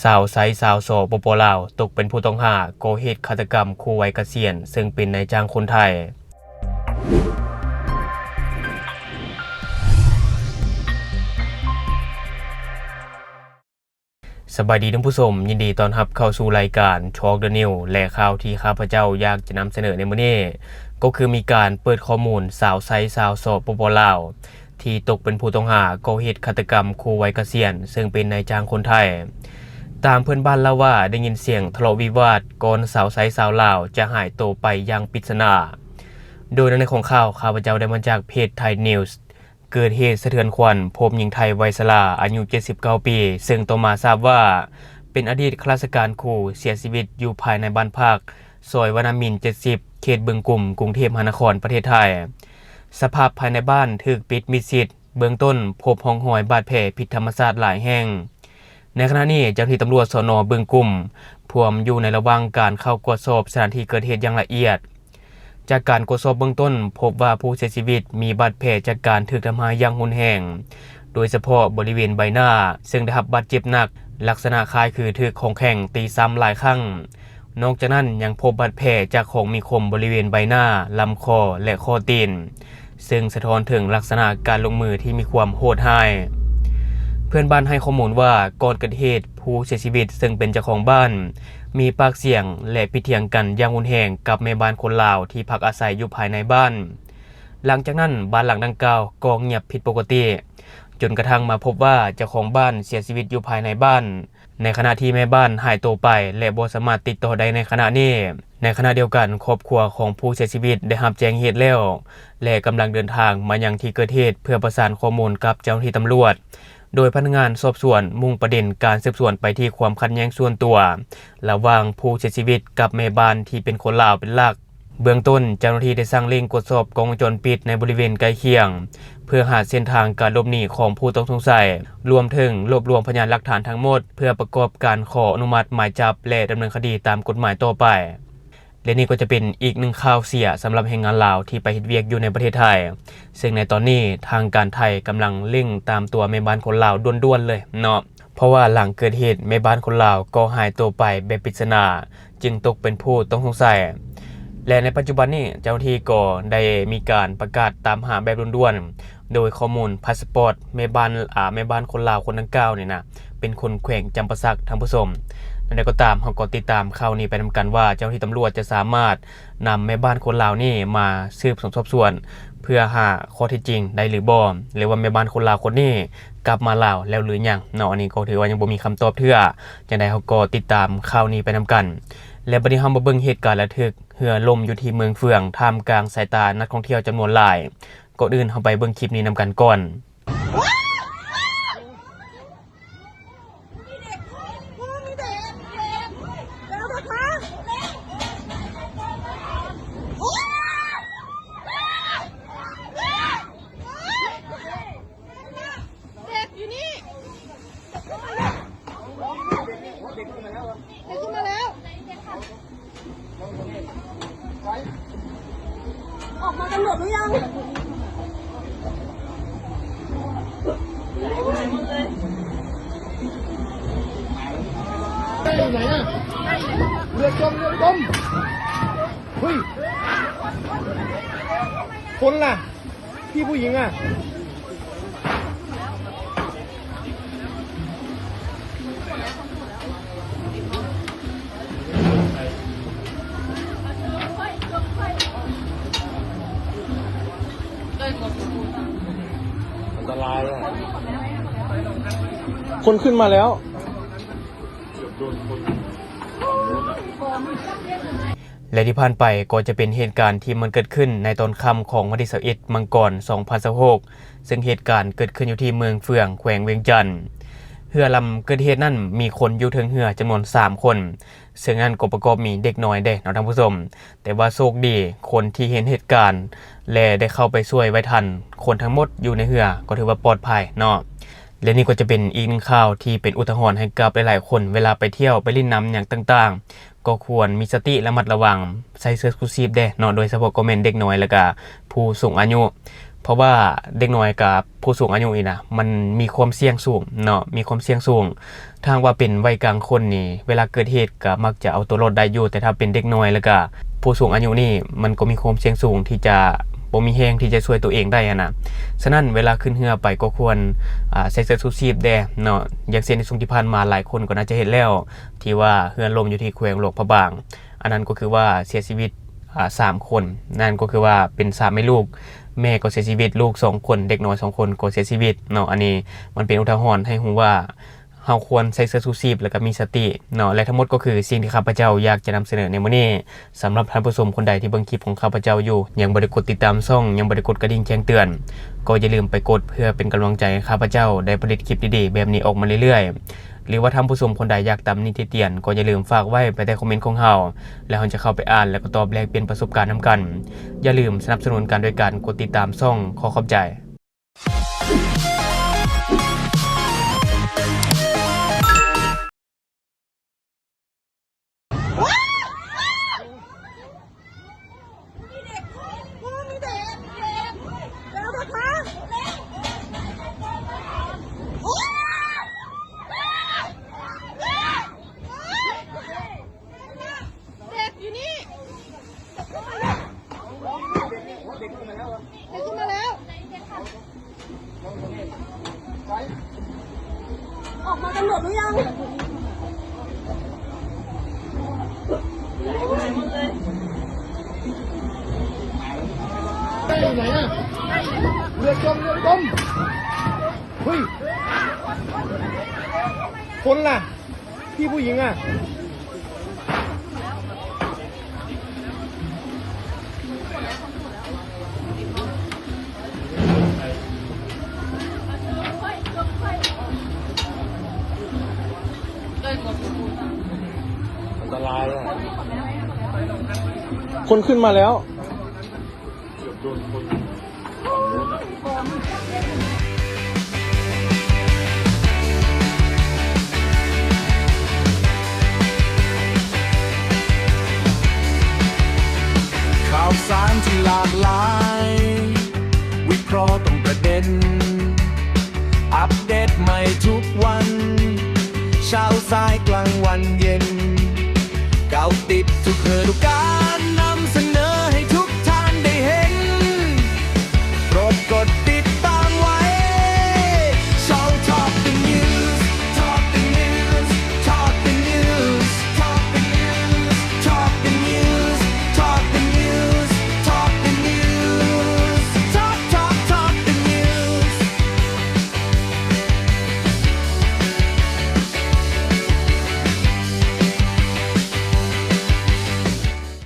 ຊາວໄຊ ຊາວ ສປປ ລາວ ຕົກເປັນຜູ້ຕ້ອງຫາກໍ່ເຫດຄາດຕະກຳຄູໄວກະສຽນ ເຊິ່ງເປັນນາຍຈ້າງຄົນໄທ. ສະບາຍດີທ່ານຜູ້ຊົມ, ຍິນດີຕ້ອນຮັບເຂົ້າສູ່ລາຍການ Talk the News ແລະ ຂ່າວທີ່ຂ້າພະເຈົ້າຢາກຈະນຳສະເໜີໃນມື້ນີ້ ກໍຄືມີການເປີດຂໍ້ມູນຊາວໄຊ ຊາວ ສປປ ລາວ ທີ່ຕົກເປັນຜູ້ຕ້ອງຫາກໍ່ເຫດຄາດຕະກຳຄູໄວກະສຽນ ເຊິ່ງເປັນນາຍຈ້າງຄົນໄທ. ຕາມເພື່ອນບ້ານເລົ່າວ່າ ໄດ້ຍິນສຽງທະເລາະວິວາດກ່ອນຊາວໄຊຊາວລາວຈະຫາຍໂຕໄປຢ່າງປິດສະໜາ. ໂດຍໃນຂອງຂ່າວ ຂ້າພະເຈົ້າໄດ້ມາຈາກເພຈ Thai News. ເກີດເຫດສະເທືອນຂວັນ ພົບຍິງໄທໄວຊະລາອາຍຸເຈັດສິບເກົ້າປີ ເຊິ່ງຕໍ່ມາຊາບວ່າເປັນອະດີດຂ້າລາຊະການຄູເສຍຊີວິດຢູ່ພາຍໃນບ້ານພັກ ຊອຍວັນນະມິນເຈັດສິບ ເຂດບຶງກຸມ ກຸງເທບມະຫານະຄອນ ປະເທດໄທ. ສະພາບພາຍໃນບ້ານຖືກປິດມິດຊິດ, ເບື້ອງຕົ້ນພົບຮ່ອງຮອຍບາດແຜຜິດທຳມະຊາດຫຼາຍແຫ່ງ. ໃນຂະນະນີ້ ເຈົ້າໜ້າທີ່ຕຳຫຼວດ ສນ ບຶງກຸມ ພວມຢູ່ໃນລະຫວ່າງການເຂົ້າກວດສອບສະຖານທີ່ເກີດເຫດຢ່າງລະອຽດ. ຈາກການກວດສອບເບື້ອງຕົ້ນ ພົບວ່າຜູ້ເສຍຊີວິດມີບາດແຜຈາກການຖືກທຳຮ້າຍຢ່າງຮຸນແຮງ, ໂດຍສະເພາະບໍລິເວນໃບໜ້າ ເຊິ່ງໄດ້ຮັບບາດເຈັບໜັກ, ລັກສະນະຄ້າຍຄືຖືກຂອງແຂງຕີຊ້ຳຫຼາຍຄັ້ງ. ນອກຈາກນັ້ນ ຍັງພົບບາດແຜຈາກຂອງມີຄົມບໍລິເວນໃບໜ້າ, ລຳຄໍ ແລະ ຂໍ້ຕີນ. ເຊິ່ງສະທ້ອນເຖິງລັກສະນະການລົງມືທີ່ມີຄວາມໂຫດຮ້າຍ. ເພື່ອນບ້ານໃຫ້ຂໍ້ມູນວ່າ ກ່ອນເກີດເຫດ ຜູ້ເສຍຊີວິດເຊິ່ງເປັນເຈົ້າຂອງບ້ານ ມີປາກສຽງ ແລະ ຜິດຖຽງກັນຢ່າງຮຸນແຮງກັບແມ່ບ້ານຄົນລາວທີ່ພັກອາໄສຢູ່ພາຍໃນບ້ານ. ຫຼັງຈາກນັ້ນ ບ້ານຫຼັງດັ່ງກ່າວກໍງຽບຜິດປົກກະຕິ ຈົນກະທັ້ງມາພົບວ່າເຈົ້າຂອງບ້ານເສຍຊີວິດຢູ່ພາຍໃນບ້ານ. ໃນຂະນະທີ່ແມ່ບ້ານຫາຍໂຕໄປ ແລະ ບໍ່ສາມາດຕິດຕໍ່ໄດ້ໃນຂະນະນີ້. ໃນຂະນະດຽວກັນ ຄອບຄົວຂອງຜູ້ເສຍຊີວິດໄດ້ຮັບແຈ້ງເຫດແລ້ວ ແລະ ກຳລັງເດີນທາງມາຍັງທີ່ເກີດເຫດ ເພື່ອປະສານຂໍ້ມູນກັບເຈົ້າໜ້າທີ່ຕຳຫຼວດ, ໂດຍພະນັກງານສອບສວນມຸ່ງປະເດັນການສືບສວນໄປທີ່ຄວາມຂັດແຍ່ງສ່ວນຕົວລະຫວ່າງຜູ້ເສຍຊີວິດກັບແມ່ບ້ານທີ່ເປັນຄົນລາວເປັນຫຼັກ. ເບື້ອງຕົ້ນ ເຈົ້າໜ້າທີ່ໄດ້ສັ່ງເລັ່ງກວດສອບກ້ອງວົງຈອນປິດໃນບໍລິເວນໃກ້ຄຽງ ເພື່ອຫາເສັ້ນທາງການຫຼົບໜີຂອງຜູ້ຕ້ອງສົງໄສ, ລວມເຖິງລວບລວມພະຍານຫຼັກຖານທັງໝົດ ເພື່ອປະກອບການຂໍອະນຸມັດໝາຍຈັບ ແລະ ດຳເນີນຄະດີຕາມກົດໝາຍຕໍ່ໄປ. ແລະ ນີ້ກໍຈະເປັນອີກໜຶ່ງຂ່າວເສຍສຳລັບແຮງງານລາວທີ່ໄປເຮັດວຽກຢູ່ໃນປະເທດໄທ, ເຊິ່ງໃນຕອນນີ້ທາງການໄທກຳລັງເລັ່ງຕາມຕົວແມ່ບ້ານຄົນລາວດ່ວນໆເລີຍເນາະ. ເພາະວ່າຫຼັງເກີດເຫດ ແມ່ບ້ານຄົນລາວກໍຫາຍຕົວໄປແບບປິດສະໜາ, ຈຶ່ງຕົກເປັນຜູ້ຕ້ອງສົງໄສ ແລະ ໃນປັດຈຸບັນນີ້ ເຈົ້າໜ້າທີ່ກໍໄດ້ມີການປະກາດຕາມຫາແບບດ່ວນໆ ໂດຍຂໍ້ມູນພາສປອດແມ່ບ້ານ ອາ ແມ່ບ້ານຄົນລາວຄົນດັ່ງກ່າວນີ້ນະ ເປັນຄົນແຂວງຈຳປາສັກ ທ່ານຜູ້ຊົມ. ແນວໃດກໍຕາມ ເຮົາກໍຕິດຕາມຂ່າວນີ້ໄປນຳກັນວ່າ ເຈົ້າໜ້າທີ່ຕຳຫຼວດຈະສາມາດນຳແມ່ບ້ານຄົນລາວນີ້ມາສືບສວນສອບສວນ ເພື່ອຫາຂໍ້ເທັດຈິງໄດ້ຫຼືບໍ່ ຫຼືວ່າແມ່ບ້ານຄົນລາວຄົນນີ້ກັບມາລາວແລ້ວຫຼືຍັງເນາະ. ອັນນີ້ກໍຖືວ່າຍັງບໍ່ມີຄຳຕອບເທື່ອ. ຈັ່ງໃດເຮົາກໍຕິດຕາມຂ່າວນີ້ໄປນຳກັນ. ແລະ ບັດນີ້ເຮົາມາເບິ່ງເຫດການລະທຶກເຮືອລົ້ມຢູ່ທີ່ເມືອງເຟືອງ ທ່າມກາງສາຍຕານັກທ່ອງທ່ຽວຈຳນວນຫຼາຍ. ກ່ອນອື່ນເຮົາໄປເບິ່ງຄລິບນີ້ນຳກັນກ່ອນ. ເດັກຢູ່ນີ້ ເດັກຂຶ້ນມາແລ້ວ ອອກມາກັນໝົດຫຼືຍັງ? ເລືອດຈົມ ເລືອດຈົມ ເຮີ້ຍ ຄົນລະ? ພີ່ຜູ້ຍິງອະ ອັນຕະລາຍອະ ຄົນຂຶ້ນມາແລ້ວ. ແລະ ທີ່ຜ່ານໄປກໍຈະເປັນເຫດການທີ່ມັນເກີດຂຶ້ນໃນຕອນຄ່ຳຂອງວັນທີຊາວເອັດ ມັງກອນ ສອງພັນຊາວຫົກ ເຊິ່ງເຫດການເກີດຂຶ້ນຢູ່ທີ່ເມືອງເຟືອງ ແຂວງວຽງຈັນ. ເຮືອລຳເກີດເຫດນັ້ນມີຄົນຢູ່ເທິງເຮືອຈຳນວນສາມຄົນ, ເຊິ່ງນັ້ນກໍປະກອບມີເດັກນ້ອຍເດ້ເນາະທ່ານຜູ້ຊົມ. ແຕ່ວ່າໂຊກດີ ຄົນທີ່ເຫັນເຫດການ ແລະ ໄດ້ເຂົ້າໄປຊ່ວຍໄວ້ທັນ, ຄົນທັງໝົດຢູ່ໃນເຮືອກໍຖືວ່າປອດໄພເນາະ. ແລະ ນີ້ກໍຈະເປັນອີກໜຶ່ງຂ່າວທີ່ເປັນອຸທາຫອນໃຫ້ກັບຫຼາຍໆຄົນ ເວລາໄປທ່ຽວໄປຫຼິ້ນນ້ຳຫຍັງຕ່າງໆ ກໍຄວນມີສະຕິລະມັດລະວັງ, ໃສ່ເສື້ອຊູຊີບເດ້ເນາະ, ໂດຍສະເພາະກໍແມ່ນເດັກນ້ອຍ ແລ້ວກະຜູ້ສູງອາຍຸ. ເພາະວ່າເດັກນ້ອຍກັບຜູ້ສູງອາຍຸນີ້ນະ ມັນມີຄວາມສ່ຽງສູງເນາະ ມີຄວາມສ່ຽງສູງ. ຖ້າຫາກວ່າເປັນໄວກາງຄົນນີ້ ເວລາເກີດເຫດກໍມັກຈະເອົາຕົວລອດໄດ້ຢູ່, ແຕ່ຖ້າເປັນເດັກນ້ອຍ ແລ້ວກໍຜູ້ສູງອາຍຸນີ້ ມັນກໍມີຄວາມສ່ຽງສູງທີ່ຈະບໍ່ມີແຮງທີ່ຈະຊ່ວຍຕົວເອງໄດ້ຫັ້ນນະ. ສະນັ້ນ ເວລາຂຶ້ນເຮືອໄປກໍຄວນ ອາ ໃສ່ເສື້ອຊູຊີບແດ່ເນາະ, ຢ່າງເຊັ່ນໃນຊ່ວງທີ່ຜ່ານມາ ຫຼາຍຄົນກໍໜ້າຈະເຫັນແລ້ວ ທີ່ວ່າເຮືອລົ້ມຢູ່ທີ່ແຂວງຫຼວງພະບາງ. ອັນນັ້ນກໍຄືວ່າເສຍຊີວິດ ອາ ສາມຄົນ, ນັ້ນກໍຄືວ່າເປັນສາມແມ່ລູກ, ແມ່ກໍເສຍຊີວິດ, ລູກສອງຄົນ, ເດັກນ້ອຍສອງຄົນກໍເສຍຊີວິດເນາະ. ອັນນີ້ມັນເປັນອຸທາຫອນໃຫ້ຮູ້ວ່າ ເຮົາຄວນໃສ່ເສື້ອຊູຊີບ ແລ້ວກໍມີສະຕິເນາະ. ແລະ ທັງໝົດກໍຄືສິ່ງທີ່ຂ້າພະເຈົ້າຢາກຈະນຳສະເໜີໃນມື້ນີ້. ສຳລັບທ່ານຜູ້ຊົມຄົນໃດທີ່ເບິ່ງຄລິບຂອງຂ້າພະເຈົ້າຢູ່ ຍັງບໍ່ໄດ້ກົດຕິດຕາມຊ່ອງ, ຍັງບໍ່ໄດ້ກົດກະດິ່ງແຈ້ງເຕືອນ, ກໍຢ່າລືມໄປກົດເພື່ອເປັນກຳລັງໃຈໃຫ້ຂ້າພະເຈົ້າໄດ້ຜະລິດຄລິບດີໆແບບນີ້ອອກມາເລື້ອຍໆ. ຫຼືວ່າທ່ານຜູ້ຊົມຄົນໃດຢາກຕຳໜິຕິຕຽນ ກໍຢ່າລືມຝາກໄວ້ພາຍໃຕ້ຄອມເມັນຂອງເຮົາ ແລ້ວເຮົາຈະເຂົ້າໄປອ່ານ ແລ້ວກໍຕອບແລກປ່ຽນປະສົບການນຳກັນ. ຢ່າລືມສະໜັບສະໜູນກັນໂດຍການກົດຕິດຕາມຊ່ອງ. ຂໍຂອບໃຈ. เด็กอยู่นี่ เด็กขึ้นมาแล้ว เด็กขึ้นมาแล้ว ออกมากันหมดหรือยัง ไปไหนอะ เรือจม เรือจม เฮ้ย คนล่ะ พี่ผู้หญิงอะ อันตรายอะ คนขึ้นมาแล้ว ข่าวสารที่หลากหลาย วิเคราะห์ตรงประเด็น อัปเดตใหม่ทุกวัน เช้าสายกลางวันเย็น เกาะติดทุกฤดูกาล